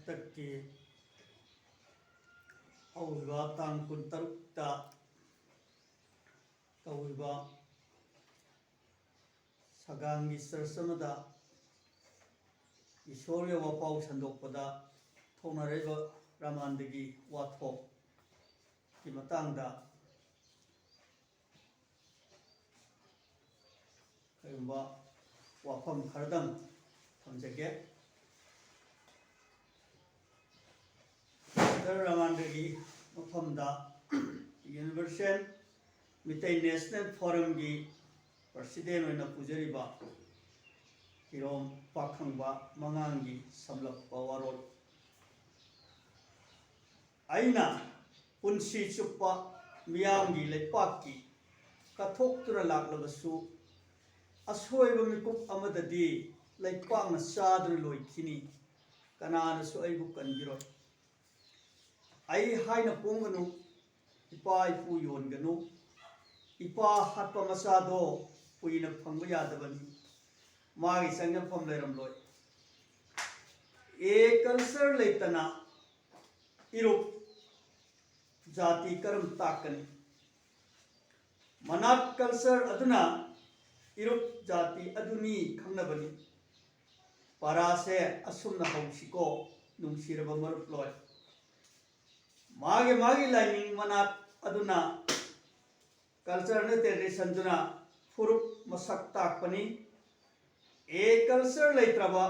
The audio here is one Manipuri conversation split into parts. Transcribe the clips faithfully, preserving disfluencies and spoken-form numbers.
ꯍꯟꯗꯛꯀꯤ ꯍꯧꯈꯤꯕ ꯇꯥꯡ ꯀꯨꯟꯇꯔꯨꯛꯇ ꯇꯧꯔꯤꯕ ꯁꯒꯥꯡꯒꯤ ꯆꯔꯆ ꯑꯃꯗ ꯏꯁꯣꯔꯒꯤ ꯋꯥꯄꯥꯎ ꯁꯟꯗꯣꯛꯄꯗ ꯊꯣꯛꯅꯔꯛꯏꯕ ꯔꯥꯃꯥꯟꯗꯒꯤ ꯋꯥꯊꯣꯛꯀꯤ ꯃꯇꯥꯡꯗ ꯀꯔꯤꯒꯨꯝꯕ ꯋꯥꯐꯝ ꯈꯔꯗꯪ ꯊꯝꯖꯒꯦ꯫ ꯁꯤꯁꯇꯔ ꯔꯥꯃꯥꯟꯗꯒꯤ ꯃꯐꯝꯗ ꯌꯨꯅꯤꯚꯔꯁꯦꯜ ꯃꯤꯇꯩ ꯅꯦꯁꯅꯦꯜ ꯐꯣꯔꯝꯒꯤ ꯄ꯭ꯔꯁꯤꯗꯦꯟ ꯑꯣꯏꯅ ꯄꯨꯖꯔꯤꯕ ꯀꯤꯔꯣꯝ ꯄꯥꯈꯪꯕ ꯃꯉꯥꯡꯒꯤ ꯁꯝꯂꯞꯄ ꯋꯥꯔꯣꯜ꯫ ꯑꯩꯅ ꯄꯨꯟꯁꯤ ꯆꯨꯞꯄ ꯃꯤꯌꯥꯝꯒꯤ ꯂꯩꯄꯥꯛꯀꯤ ꯀꯠꯊꯣꯛꯇꯨꯅ ꯂꯥꯛꯂꯕꯁꯨ, ꯑꯁꯣꯏꯕ ꯃꯤꯀꯨꯞ ꯑꯃꯗꯗꯤ ꯂꯩꯄꯥꯛꯅ ꯆꯥꯗꯨꯅ ꯂꯣꯏꯈꯤꯅꯤ, ꯀꯅꯥꯅꯁꯨ ꯑꯩꯕꯨ ꯀꯟꯕꯤꯔꯣꯏ꯫ ꯑꯩ ꯍꯥꯏꯅ ꯄꯣꯡꯒꯅꯨ, ꯏꯄꯥ ꯏꯄꯨ ꯌꯣꯟꯒꯅꯨ, ꯏꯄꯥ ꯍꯥꯠꯄ ꯃꯆꯥꯗꯣ ꯀꯨꯏꯅ ꯐꯪꯕ ꯌꯥꯗꯕꯅꯤ, ꯃꯥꯒꯤ ꯆꯪꯖꯐꯝ ꯂꯩꯔꯝꯂꯣꯏ꯫ ꯑꯦ ꯀꯜꯆꯔ ꯂꯩꯇꯅ ꯏꯔꯨꯞ ꯖꯥꯇꯤ ꯀꯔꯝ ꯇꯥꯛꯀꯅꯤ? ꯃꯅꯥꯠ ꯀꯜꯆꯔ ꯑꯗꯨꯅ ꯏꯔꯨꯞ ꯖꯥꯇꯤ ꯑꯗꯨꯅꯤ ꯈꯪꯅꯕꯅꯤ꯫ ꯄꯔꯥꯁꯦ ꯑꯁꯨꯝꯅ ꯍꯧꯁꯤꯀꯣ, ꯅꯨꯡꯁꯤꯔꯕ ꯃꯔꯨꯞ ꯂꯣꯏ꯫ ꯃꯥꯒꯤ ꯃꯥꯒꯤ ꯂꯥꯏꯅꯤꯡ ꯃꯅꯥꯠ ꯑꯗꯨꯅ, ꯀꯜꯆꯔ ꯅꯠꯇꯦ ꯇ꯭ꯔꯦꯗꯤꯁꯟꯗꯨꯅ ꯐꯨꯔꯨꯞ ꯃꯁꯛ ꯇꯥꯛꯄꯅꯤ꯫ ꯑꯦ ꯀꯜꯆꯔ ꯂꯩꯇ꯭ꯔꯕ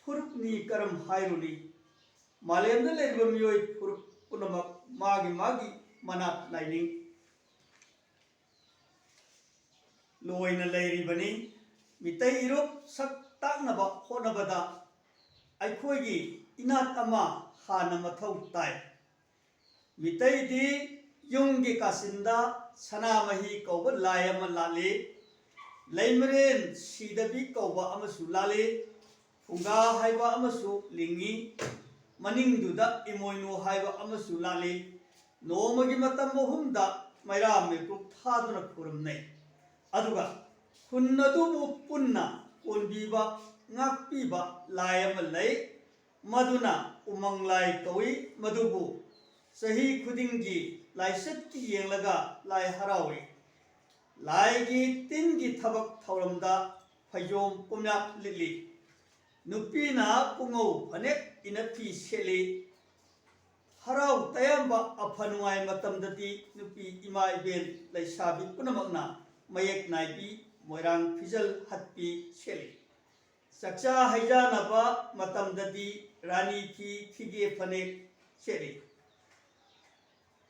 ꯐꯨꯔꯨꯞꯅꯤ ꯀꯔꯝ ꯍꯥꯏꯔꯨꯅꯤ? ꯃꯥꯂꯦꯝꯗ ꯂꯩꯔꯤꯕ ꯃꯤꯑꯣꯏ ꯐꯨꯔꯨꯞ ꯄꯨꯝꯅꯃꯛ ꯃꯥꯒꯤ ꯃꯥꯒꯤ ꯃꯅꯥꯠ ꯂꯥꯏꯅꯤꯡ ꯂꯣꯏꯅ ꯂꯩꯔꯤꯕꯅꯤ꯫ ꯃꯤꯇꯩ ꯏꯔꯨꯞ ꯁꯛ ꯇꯥꯛꯅꯕ ꯍꯣꯠꯅꯕꯗ ꯑꯩꯈꯣꯏꯒꯤ ꯏꯅꯥꯠ ꯑꯃ ꯍꯥꯟꯅ ꯃꯊꯧ ꯇꯥꯏ꯫ ꯃꯤꯇꯩꯗꯤ ꯌꯨꯝꯒꯤ ꯀꯥꯆꯤꯟꯗ ꯁꯅꯥꯃꯍꯤ ꯀꯧꯕ ꯂꯥꯏ ꯑꯃ ꯂꯥꯠꯂꯤ꯫ ꯂꯩꯃꯔꯦꯟ ꯁꯤꯗꯕꯤ ꯀꯧꯕ ꯑꯃꯁꯨ ꯂꯥꯠꯂꯤ꯫ ꯐꯨꯡꯒꯥ ꯍꯥꯏꯕ ꯑꯃꯁꯨ ꯂꯤꯡꯉꯤ꯫ ꯃꯅꯤꯡꯗꯨꯗ ꯏꯃꯣꯏꯅꯨ ꯍꯥꯏꯕ ꯑꯃꯁꯨ ꯂꯥꯠꯂꯤ꯫ ꯅꯣꯡꯃꯒꯤ ꯃꯇꯝ ꯑꯍꯨꯝꯗ ꯃꯩꯔꯥ ꯃꯤꯀꯨꯞ ꯊꯥꯗꯨꯅ ꯈꯨꯔꯨꯝꯅꯩ꯫ ꯑꯗꯨꯒ ꯈꯨꯟ ꯑꯗꯨꯕꯨ ꯄꯨꯟꯅ ꯀꯣꯟꯕꯤꯕ, ꯉꯥꯛꯄꯤꯕ ꯂꯥꯏ ꯑꯃ ꯂꯩ꯫ ꯃꯗꯨꯅ ꯎꯃꯪ ꯂꯥꯏ ꯀꯧꯏ꯫ ꯃꯗꯨꯕꯨ ꯆꯍꯤ ꯈꯨꯗꯤꯡꯒꯤ ꯂꯥꯏꯆꯠꯀꯤ ꯌꯦꯡꯂꯒ ꯂꯥꯏ ꯍꯔꯥꯎꯏ꯫ ꯂꯥꯏꯒꯤ ꯇꯤꯟꯒꯤ ꯊꯕꯛ ꯊꯧꯔꯝꯗ ꯐꯩꯖꯣꯝ ꯄꯨꯝꯌꯥꯠ ꯂꯤꯠꯂꯤ꯫ ꯅꯨꯄꯤꯅ ꯄꯨꯡꯉꯧ ꯐꯅꯦꯛ ꯏꯅꯐꯤ ꯁꯦꯠꯂꯤ꯫ ꯍꯔꯥꯎ ꯇꯌꯥꯝꯕ ꯑꯐ ꯅꯨꯡꯉꯥꯏ ꯃꯇꯝꯗꯗꯤ ꯅꯨꯄꯤ ꯏꯃꯥ ꯏꯕꯦꯟ ꯂꯩꯁꯥꯕꯤ ꯄꯨꯝꯅꯃꯛꯅ ꯃꯌꯦꯛ ꯅꯥꯏꯕꯤ ꯃꯣꯏꯔꯥꯡ ꯐꯤꯖꯜ ꯍꯠꯄꯤ ꯁꯦꯠꯂꯤ꯫ ꯆꯥꯛꯆꯥ ꯍꯩꯖꯥꯅꯕ ꯃꯇꯝꯗꯗꯤ ꯔꯥꯅꯤ ꯐꯤ, ꯐꯤꯒꯦ ꯐꯅꯦꯛ ꯁꯦꯠꯂꯤ꯫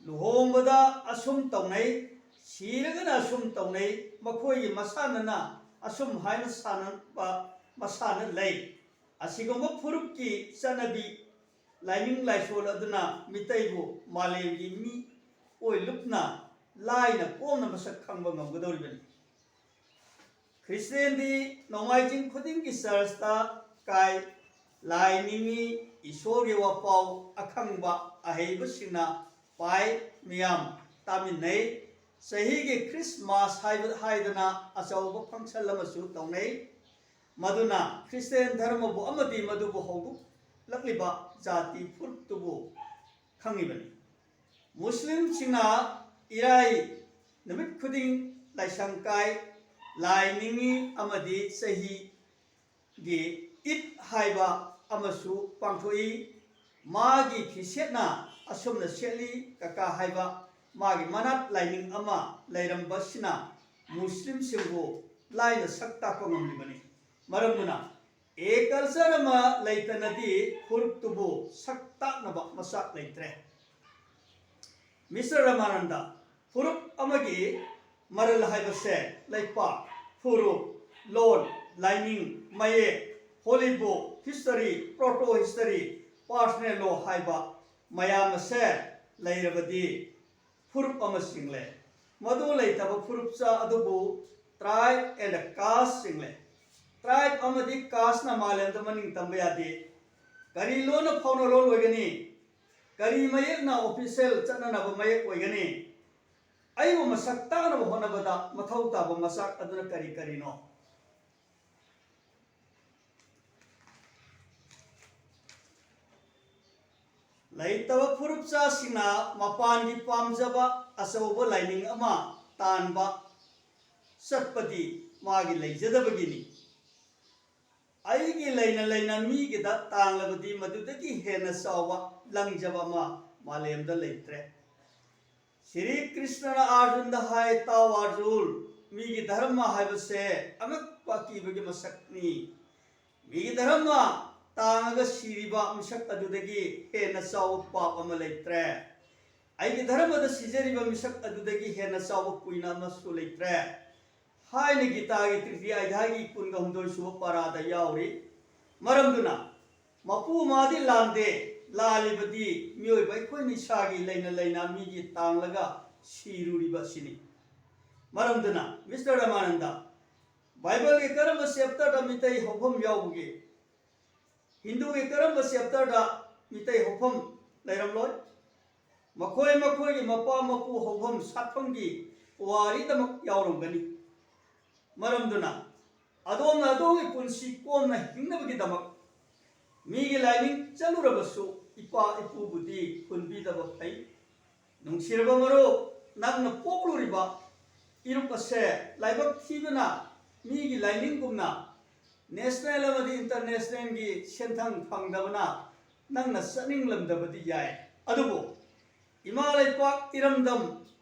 ꯂꯨꯍꯣꯡꯕꯗ ꯑꯁꯨꯝ ꯇꯧꯅꯩ, ꯁꯤꯔꯒꯅ ꯑꯁꯨꯝ ꯇꯧꯅꯩ, ꯃꯈꯣꯏꯒꯤ ꯃꯁꯥꯟꯅꯅ ꯑꯁꯨꯝ ꯍꯥꯏꯅ ꯁꯥꯟꯅꯕ ꯃꯁꯥꯟꯅ ꯂꯩ꯫ ꯑꯁꯤꯒꯨꯝꯕ ꯐꯨꯔꯨꯞꯀꯤ ꯆꯠꯅꯕꯤ ꯂꯥꯏꯅꯤꯡ ꯂꯥꯏꯁꯣꯜ ꯑꯗꯨꯅ ꯃꯤꯇꯩꯕꯨ ꯃꯥꯂꯦꯝꯒꯤ ꯃꯤ ꯑꯣꯏꯂꯨꯞꯅ ꯂꯥꯏꯅ ꯀꯣꯝꯅ ꯃꯁꯛ ꯈꯪꯕ ꯉꯝꯒꯗꯧꯔꯤꯕꯅꯤ꯫ ꯈ꯭ꯔꯤꯁꯇꯦꯟꯗꯤ ꯅꯣꯡꯃꯥꯏꯖꯤꯡ ꯈꯨꯗꯤꯡꯒꯤ ꯆꯔꯆꯇ ꯀꯥꯏ, ꯂꯥꯏ ꯅꯤꯡꯉꯤ, ꯏꯁꯣꯔꯒꯤ ꯋꯥꯄꯥꯎ ꯑꯈꯪꯕ ꯑꯍꯩꯕꯁꯤꯡꯅ ꯄꯥꯏ, ꯃꯤꯌꯥꯝ ꯇꯥꯃꯤꯟꯅꯩ꯫ ꯆꯍꯤꯒꯤ ꯈ꯭ꯔꯤꯁꯃꯥꯁ ꯍꯥꯏꯕ, ꯍꯥꯏꯗꯅ ꯑꯆꯧꯕ ꯐꯪꯁꯟ ꯑꯃꯁꯨ ꯇꯧꯅꯩ꯫ ꯃꯗꯨꯅ ꯈ꯭ꯔꯤꯁꯇꯦꯟ ꯙꯔꯃꯕꯨ ꯑꯃꯗꯤ ꯃꯗꯨꯕꯨ ꯍꯧꯗꯣꯛꯂꯛꯂꯤꯕ ꯖꯥꯇꯤ ꯐꯨꯔꯨꯞꯇꯨꯕꯨ ꯈꯪꯉꯤꯕꯅꯤ꯫ ꯃꯨꯁꯂꯤꯝꯁꯤꯡꯅ ꯏꯔꯥꯏ ꯅꯨꯃꯤꯠ ꯈꯨꯗꯤꯡ ꯂꯥꯏꯁꯪ ꯀꯥꯏ, ꯂꯥꯏ ꯅꯤꯡꯉꯤ ꯑꯃꯗꯤ ꯆꯍꯤꯒꯤ ꯏꯗ ꯍꯥꯏꯕ ꯑꯃꯁꯨ ꯄꯥꯡꯊꯣꯛꯏ꯫ ꯃꯥꯒꯤ ꯐꯤꯁꯦꯠꯅ ꯑꯁꯨꯝꯅ ꯁꯦꯠꯂꯤ ꯀꯀꯥ ꯍꯥꯏꯕ ꯃꯥꯒꯤ ꯃꯅꯥꯠ ꯂꯥꯏꯅꯤꯡ ꯑꯃ ꯂꯩꯔꯝꯕꯁꯤꯅ ꯃꯨꯁꯂꯤꯝꯁꯤꯡꯕꯨ ꯂꯥꯏꯅ ꯁꯛ ꯇꯥꯛꯄ ꯉꯝꯂꯤꯕꯅꯤ꯫ ꯃꯔꯝ ꯑꯗꯨꯅ ꯑꯦ ꯀꯜꯆꯔ ꯑꯃ ꯂꯩꯇꯅꯗꯤ ꯐꯨꯔꯨꯞꯇꯨꯕꯨ ꯁꯛ ꯇꯥꯛꯅꯕ ꯃꯆꯥꯛ ꯂꯩꯇ꯭ꯔꯦ꯫ ꯃꯤꯁꯇꯔ ꯔꯃꯥꯅꯟꯗ, ꯐꯨꯔꯨꯞ ꯑꯃꯒꯤ ꯃꯔꯜ ꯍꯥꯏꯕꯁꯦ ꯂꯩꯄꯥꯛ, ꯐꯨꯔꯨꯞ, ꯂꯣꯟ, ꯂꯥꯏꯅꯤꯡ, ꯃꯌꯦꯛ, holy book, history, proto history, personal law ꯍꯥꯏꯕ ꯃꯌꯥꯝ ꯑꯁꯦ ꯂꯩꯔꯕꯗꯤ ꯐꯨꯔꯨꯞ ꯑꯃ ꯆꯤꯡꯂꯦ꯫ ꯃꯗꯨ ꯂꯩꯇꯕ ꯐꯨꯔꯨꯞꯆꯥ ꯑꯗꯨꯕꯨ tribe and caste ꯆꯤꯡꯂꯦ꯫ Tribe ꯑꯃꯗꯤ casteꯅ ꯃꯥꯂꯦꯝꯗ ꯃꯅꯤꯡ ꯇꯝꯕ ꯌꯥꯗꯦ꯫ ꯀꯔꯤ ꯂꯣꯟꯅ ꯐꯥꯎꯅ ꯂꯣꯟ ꯑꯣꯏꯒꯅꯤ? ꯀꯔꯤ ꯃꯌꯦꯛꯅ official ꯆꯠꯅꯅꯕ ꯃꯌꯦꯛ ꯑꯣꯏꯒꯅꯤ? ꯑꯩꯕꯨ ꯃꯁꯛ ꯇꯥꯛꯅꯕ ꯍꯣꯠꯅꯕꯗ ꯃꯊꯧ ꯇꯥꯕ ꯃꯆꯥꯛ ꯑꯗꯨꯅ ꯀꯔꯤ ꯀꯔꯤꯅꯣ? ꯂꯩꯇꯕ ꯐꯨꯔꯨꯞꯆꯥꯁꯤꯡꯅ ꯃꯄꯥꯟꯒꯤ ꯄꯥꯝꯖꯕ ꯑꯆꯧꯕ ꯂꯥꯏꯅꯤꯡ ꯑꯃ ꯇꯥꯟꯕ ꯆꯠꯄꯗꯤ ꯃꯥꯒꯤ ꯂꯩꯖꯗꯕꯒꯤꯅꯤ꯫ ꯑꯩꯒꯤ ꯂꯩꯅ ꯂꯩꯅ ꯃꯤꯒꯤꯗ ꯇꯥꯡꯂꯕꯗꯤ ꯃꯗꯨꯗꯒꯤ ꯍꯦꯟꯅ ꯆꯥꯎꯕ ꯂꯪꯖꯕ ꯑꯃ ꯃꯥꯂꯦꯝꯗ ꯂꯩꯇ꯭ꯔꯦ꯫ ꯁ꯭ꯔꯤ ꯀ꯭ꯔꯤꯁꯅꯅ ꯑꯥꯔꯖꯨꯟꯗ ꯍꯥꯏ, "ꯇꯥꯎ ꯑꯥꯔꯖꯨꯟ, ꯃꯤꯒꯤ ꯙꯔꯃ ꯍꯥꯏꯕꯁꯦ ꯑꯉꯛꯄ ꯑꯀꯤꯕꯒꯤ ꯃꯁꯛꯅꯤ꯫ ꯃꯤꯒꯤ ꯙꯔꯃ ꯇꯥꯡꯉꯒ ꯁꯤꯔꯤꯕ ꯃꯤꯁꯛ ꯑꯗꯨꯗꯒꯤ ꯍꯦꯟꯅ ꯆꯥꯎꯕ ꯄꯥꯞ ꯑꯃ ꯂꯩꯇ꯭ꯔꯦ꯫ ꯑꯩꯒꯤ ꯙꯔꯃꯗ ꯁꯤꯖꯔꯤꯕ ꯃꯤꯁꯛ ꯑꯗꯨꯗꯒꯤ ꯍꯦꯟꯅ ꯆꯥꯎꯕ ꯄꯨꯏꯅ ꯑꯃꯁꯨ ꯂꯩꯇ꯭ꯔꯦ" ꯍꯥꯏꯅ ꯒꯤꯇꯥꯒꯤ ꯇ꯭ꯔꯤꯇꯤ ꯑꯥꯏꯙꯥꯒꯤ ꯀꯨꯟꯒ ꯍꯨꯝꯗꯣꯏ ꯁꯨꯕ ꯄꯥꯔꯥꯗ ꯌꯥꯎꯔꯤ꯫ ꯃꯔꯝꯗꯨꯅ ꯃꯄꯨ ꯃꯥꯗꯤ ꯂꯥꯟꯗꯦ, ꯂꯥꯜꯂꯤꯕꯗꯤ ꯃꯤꯑꯣꯏꯕ ꯑꯩꯈꯣꯏꯅ ꯏꯁꯥꯒꯤ ꯂꯩꯅ ꯂꯩꯅ ꯃꯤꯒꯤ ꯇꯥꯡꯂꯒ ꯁꯤꯔꯨꯔꯤꯕ ꯑꯁꯤꯅꯤ꯫ ꯃꯔꯝꯗꯨꯅ ꯃꯤꯁꯇꯔ ꯔꯃꯥꯅꯟꯗ, ꯕꯥꯏꯕꯜꯒꯤ ꯀꯔꯝꯕ ꯆꯦꯞꯇꯔꯗ ꯃꯤꯇꯩ ꯍꯧꯐꯝ ꯌꯥꯎꯕꯒꯦ? ꯍꯤꯟꯗꯨꯒꯤ ꯀꯔꯝꯕ ꯆꯦꯞꯇꯔꯗ ꯃꯤꯇꯩ ꯍꯧꯐꯝ ꯂꯩꯔꯝꯂꯣꯏ? ꯃꯈꯣꯏ ꯃꯈꯣꯏꯒꯤ ꯃꯄꯥ ꯃꯄꯨ ꯍꯧꯐꯝ ꯁꯥꯠꯐꯝꯒꯤ ꯄꯨꯋꯥꯔꯤꯗꯃꯛ ꯌꯥꯎꯔꯝꯒꯅꯤ꯫ ꯃꯔꯝꯗꯨꯅ ꯑꯗꯣꯝꯅ ꯑꯗꯣꯝꯒꯤ ꯄꯨꯟꯁꯤ ꯀꯣꯝꯅ ꯍꯤꯡꯅꯕꯒꯤꯗꯃꯛ ꯃꯤꯒꯤ ꯂꯥꯏꯅꯤꯡ ꯆꯠꯂꯨꯔꯕꯁꯨ ꯏꯄꯥ ꯏꯄꯨꯕꯨꯗꯤ ꯍꯨꯟꯕꯤꯗꯕ ꯐꯩ꯫ ꯅꯨꯡꯁꯤꯔꯕ ꯃꯔꯨꯞ, ꯅꯪꯅ ꯄꯣꯛꯂꯨꯔꯤꯕ ꯏꯔꯨꯞ ꯑꯁꯦ ꯂꯥꯏꯕꯛ ꯊꯤꯕꯅ ꯃꯤꯒꯤ ꯂꯥꯏꯅꯤꯡꯒꯨꯝꯅ ꯅꯦꯁꯅꯦꯜ ꯑꯃꯗꯤ ꯏꯟꯇꯔꯅꯦꯁꯅꯦꯜꯒꯤ ꯁꯦꯟꯊꯪ ꯐꯪꯗꯕꯅ ꯅꯪꯅ ꯆꯠꯅꯤꯡꯂꯝꯗꯕꯗꯤ ꯌꯥꯏ꯫ ꯑꯗꯨꯕꯨ ꯏꯃꯥ ꯂꯩꯄꯥꯛ ꯏꯔꯝꯗꯝ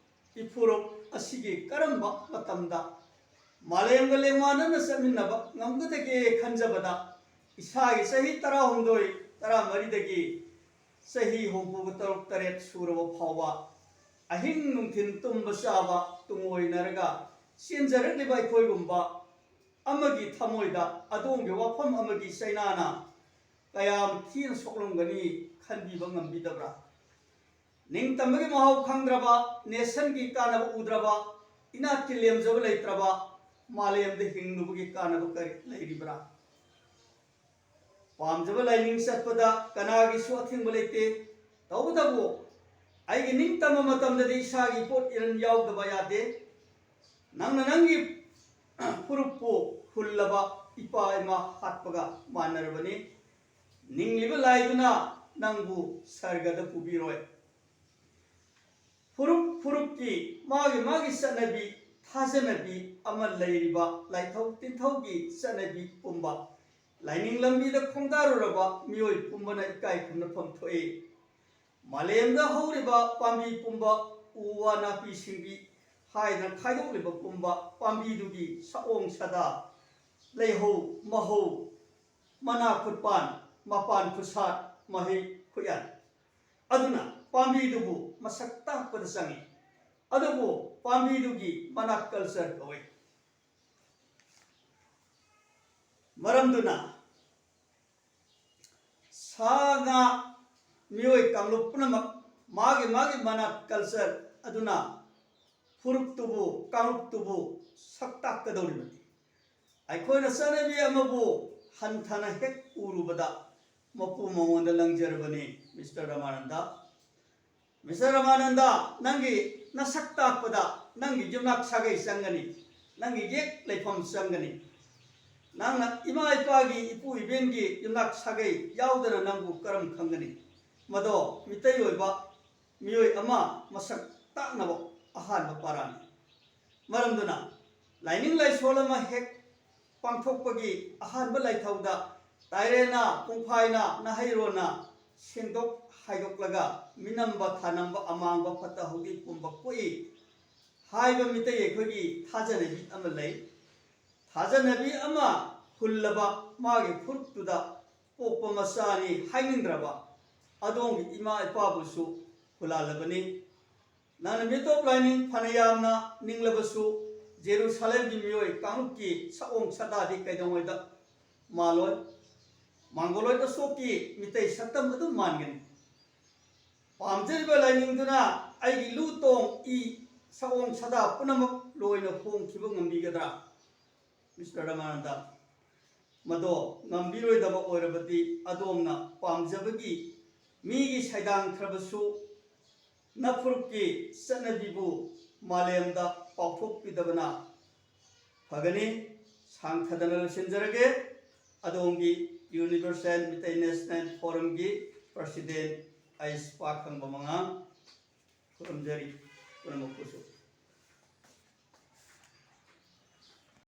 ꯏꯐꯨꯔꯨꯞ ꯑꯁꯤꯒꯤ ꯀꯔꯝꯕ ꯃꯇꯝꯗ ꯃꯥꯂꯦꯝꯒ ꯂꯦꯡꯃꯥꯟꯅꯅ ꯆꯠꯃꯤꯟꯅꯕ ꯉꯝꯒꯗꯒꯦ ꯈꯟꯖꯕꯗ ꯏꯁꯥꯒꯤ ꯆꯍꯤ ꯇꯔꯥꯍꯨꯝꯗꯣꯏ, ꯇꯔꯥꯃꯔꯤꯗꯒꯤ ꯆꯍꯤ ꯍꯨꯝꯐꯨꯒ ꯇꯔꯨꯛ ꯇꯔꯦꯠ ꯁꯨꯔꯕ ꯐꯥꯎꯕ ꯑꯍꯤꯡ ꯅꯨꯡꯊꯤꯜ ꯇꯨꯝꯕ ꯆꯥꯕ ꯇꯨꯡꯑꯣꯏꯅꯔꯒ ꯆꯦꯟꯖꯔꯛꯂꯤꯕ ꯑꯩꯈꯣꯏꯒꯨꯝꯕ ꯑꯃꯒꯤ ꯊꯃꯣꯏꯗ ꯑꯗꯣꯝꯒꯤ ꯋꯥꯐꯝ ꯑꯃꯒꯤ ꯆꯩꯅꯥꯅ ꯀꯌꯥꯝ ꯊꯤꯅ ꯁꯣꯛꯂꯝꯒꯅꯤ ꯈꯟꯕꯤꯕ ꯉꯝꯕꯤꯗꯕ꯭ꯔꯥ? ꯅꯤꯡꯇꯝꯕꯒꯤ ꯃꯍꯥꯎ ꯈꯪꯗ꯭ꯔꯕ, ꯅꯦꯁꯟꯒꯤ ꯀꯥꯟꯅꯕ ꯎꯗ꯭ꯔꯕ, ꯏꯅꯥꯠꯀꯤ ꯂꯦꯝꯖꯕ ꯂꯩꯇ꯭ꯔꯕ ꯃꯥꯂꯦꯝꯗ ꯍꯤꯡꯂꯨꯕꯒꯤ ꯀꯥꯟꯅꯕ ꯀꯔꯤ ꯂꯩꯔꯤꯕ꯭ꯔꯥ? ꯄꯥꯝꯖꯕ ꯂꯥꯏꯅꯤꯡ ꯆꯠꯄꯗ ꯀꯅꯥꯒꯤꯁꯨ ꯑꯊꯤꯡꯕ ꯂꯩꯇꯦ꯫ ꯇꯧꯕꯇꯕꯨ ꯑꯩꯒꯤ ꯅꯤꯡꯇꯝꯕ ꯃꯇꯝꯗꯗꯤ ꯏꯁꯥꯒꯤ ꯄꯣꯠ ꯏꯔꯟ ꯌꯥꯎꯗꯕ ꯌꯥꯗꯦ꯫ ꯅꯪꯅ ꯅꯪꯒꯤ ꯐꯨꯔꯨꯞꯄꯨ ꯍꯨꯜꯂꯕ ꯏꯄꯥ ꯏꯃꯥ ꯍꯥꯠꯄꯒ ꯃꯥꯟꯅꯔꯕꯅꯤ꯫ ꯅꯤꯡꯂꯤꯕ ꯂꯥꯏꯗꯨꯅ ꯅꯪꯕꯨ ꯁꯔꯒꯗ ꯄꯨꯕꯤꯔꯣꯏ꯫ ꯐꯨꯔꯨꯞ ꯐꯨꯔꯨꯞꯀꯤ ꯃꯥꯒꯤ ꯃꯥꯒꯤ ꯆꯠꯅꯕꯤ, ꯊꯥꯖꯅꯕꯤ ꯑꯃ ꯂꯩꯔꯤꯕ ꯂꯥꯏꯊꯧ ꯇꯤꯟꯊꯧꯒꯤ ꯆꯠꯅꯕꯤ ꯄꯨꯝꯕ, ꯂꯥꯏꯅꯤꯡ ꯂꯝꯕꯤꯗ ꯈꯣꯡꯗꯥꯔꯨꯔꯕ ꯃꯤꯑꯣꯏ ꯄꯨꯝꯕꯅ ꯏꯀꯥꯏ ꯈꯨꯝꯅꯐꯝ ꯊꯣꯛꯏ꯫ ꯃꯥꯂꯦꯝꯗ ꯍꯧꯔꯤꯕ ꯄꯥꯝꯕꯤ ꯄꯨꯝꯕ, ꯎ ꯋꯥ ꯅꯥꯄꯤ ꯁꯤꯡꯕꯤ ꯍꯥꯏꯗꯅ ꯈꯥꯏꯗꯣꯛꯂꯤꯕ ꯄꯨꯝꯕ, ꯄꯥꯝꯕꯤꯗꯨꯒꯤ ꯁꯑꯣꯡ ꯁꯥꯗꯥ, ꯂꯩꯍꯧ ꯃꯍꯧ, ꯃꯅꯥ ꯈꯨꯠꯄꯥꯟ, ꯃꯄꯥꯟ ꯈꯨꯠꯁꯥꯠ, ꯃꯍꯩ ꯈꯨꯌꯥꯟ ꯑꯗꯨꯅ ꯄꯥꯝꯕꯤꯗꯨꯕꯨ ꯃꯁꯛ ꯇꯥꯛꯄꯗ ꯆꯪꯏ꯫ ꯑꯗꯨꯕꯨ ꯄꯥꯝꯕꯤꯗꯨꯒꯤ ꯃꯅꯥ culture ꯀꯧꯏ꯫ ꯃꯔꯝꯗꯨꯅ ꯁꯥ ꯉꯥ, ꯃꯤꯑꯣꯏ ꯀꯥꯡꯂꯨꯞ ꯄꯨꯝꯅꯃꯛ ꯃꯥꯒꯤ ꯃꯥꯒꯤ ꯃꯅꯥ culture ꯑꯗꯨꯅ ꯐꯨꯔꯨꯞꯇꯨꯕꯨ, ꯀꯥꯡꯂꯨꯞꯇꯨꯕꯨ ꯁꯛ ꯇꯥꯛꯀꯗꯧꯔꯤꯕꯅꯤ꯫ ꯑꯩꯈꯣꯏꯅ ꯆꯠꯅꯕꯤ ꯑꯃꯕꯨ ꯍꯟꯊꯅ ꯍꯦꯛ ꯎꯔꯨꯕꯗ ꯃꯄꯨ ꯃꯉꯣꯟꯗ ꯂꯪꯖꯔꯕꯅꯤ꯫ ꯃꯤꯁꯇꯔ ꯔꯃꯥꯅꯟꯗ, ꯃꯤꯁꯇꯔ ꯔꯃꯥꯅꯟꯗ, ꯅꯪꯒꯤ ꯅꯁꯛ ꯇꯥꯛꯄꯗ ꯅꯪꯒꯤ ꯌꯨꯝꯅꯥꯛ ꯁꯥꯒꯩ ꯆꯪꯒꯅꯤ, ꯅꯪꯒꯤ ꯌꯦꯛ ꯂꯩꯐꯝ ꯆꯪꯒꯅꯤ꯫ ꯅꯪꯅ ꯏꯃꯥ ꯏꯄꯥꯒꯤ, ꯏꯄꯨ ꯏꯕꯦꯟꯒꯤ ꯌꯨꯝꯅꯥꯛ ꯁꯥꯒꯩ ꯌꯥꯎꯗꯅ ꯅꯪꯕꯨ ꯀꯔꯝ ꯈꯪꯒꯅꯤ? ꯃꯗꯣ ꯃꯤꯇꯩ ꯑꯣꯏꯕ ꯃꯤꯑꯣꯏ ꯑꯃ ꯃꯁꯛ ꯇꯥꯛꯅꯕ ꯑꯍꯥꯟꯕ ꯄꯥꯔꯥꯅꯤ꯫ ꯃꯔꯝꯗꯨꯅ ꯂꯥꯏꯅꯤꯡ ꯂꯥꯏꯁꯣꯜ ꯑꯃ ꯍꯦꯛ ꯄꯥꯡꯊꯣꯛꯄꯒꯤ ꯑꯍꯥꯟꯕ ꯂꯥꯏꯊꯧꯗ ꯇꯥꯏꯔꯦꯟꯅ, ꯄꯨꯡꯐꯥꯏꯅ, ꯅꯍꯩꯔꯣꯟꯅ ꯁꯦꯡꯗꯣꯛ ꯍꯥꯏꯗꯣꯛꯂꯒ ꯃꯤꯅꯝꯕ ꯊꯥꯅꯝꯕ, ꯑꯃꯥꯡꯕ ꯐꯠꯇ ꯍꯥꯎꯗꯤ ꯄꯨꯝꯕ ꯀꯣꯛꯏ ꯍꯥꯏꯕ ꯃꯤꯇꯩ ꯑꯩꯈꯣꯏꯒꯤ ꯊꯥꯖꯅꯕꯤ ꯑꯃ ꯂꯩ꯫ ꯊꯥꯖꯅꯕꯤ ꯑꯃ ꯍꯨꯜꯂꯕ ꯃꯥꯒꯤ ꯐꯨꯔꯨꯞꯇꯨꯗ ꯄꯣꯛꯄ ꯃꯆꯥꯅꯤ ꯍꯥꯏꯅꯤꯡꯗ꯭ꯔꯕ ꯑꯗꯣꯝꯒꯤ ꯏꯃꯥ ꯏꯄꯥꯕꯨꯁꯨ ꯍꯨꯜꯂꯥꯜꯂꯕꯅꯤ꯫ ꯅꯪꯅ ꯃꯤꯇꯣꯞ ꯂꯥꯏꯅꯤꯡ ꯐꯅ ꯌꯥꯝꯅ ꯅꯤꯡꯂꯕꯁꯨ, ꯖꯦꯔꯨꯁꯥꯂꯦꯝꯒꯤ ꯃꯤꯑꯣꯏ ꯀꯥꯡꯂꯨꯞꯀꯤ ꯁꯛꯑꯣꯡ ꯁꯥꯗꯥꯗꯤ ꯀꯩꯗꯧꯉꯩꯗ ꯃꯥꯜꯂꯣꯏ꯫ ꯃꯪꯒꯣꯂꯣꯏꯗ ꯁꯣꯛꯀꯤ ꯃꯤꯇꯩ ꯁꯛꯇꯝ ꯑꯗꯨꯝ ꯃꯥꯟꯒꯅꯤ꯫ ꯄꯥꯝꯖꯔꯤꯕ ꯂꯥꯏꯅꯤꯡꯗꯨꯅ ꯑꯩꯒꯤ ꯂꯨ ꯇꯣꯡ ꯏ ꯁꯛꯑꯣꯡ ꯁꯥꯗꯥ ꯄꯨꯝꯅꯃꯛ ꯂꯣꯏꯅ ꯍꯣꯡꯈꯤꯕ ꯉꯝꯕꯤꯒꯗ꯭ꯔꯥ? ꯃꯤꯁꯇꯔ ꯔꯃꯥꯅꯟꯗ, ꯃꯗꯣ ꯉꯝꯕꯤꯔꯣꯏꯗꯕ ꯑꯣꯏꯔꯕꯗꯤ ꯑꯗꯣꯝꯅ ꯄꯥꯝꯖꯕꯒꯤ ꯃꯤꯒꯤ ꯁꯩꯗꯥꯡꯈ꯭ꯔꯕꯁꯨ ꯅꯐꯨꯔꯨꯞꯀꯤ ꯆꯠꯅꯕꯤꯕꯨ ꯃꯥꯂꯦꯝꯗ ꯄꯥꯎꯊꯣꯛꯄꯤꯗꯕꯅ ꯐꯒꯅꯤ꯫ ꯁꯥꯡꯊꯗꯅ ꯂꯣꯏꯁꯤꯟꯖꯔꯒꯦ꯫ ꯑꯗꯣꯝꯒꯤ Universal ꯃꯤꯇꯩ National Forumꯒꯤ President ꯑꯩꯁ ꯄꯥꯛ ꯈꯪꯕ ꯃꯉꯥ ꯈꯨꯔꯨꯝꯖꯔꯤ꯫ ꯄꯨꯝꯅꯃꯛꯄꯨꯁꯨ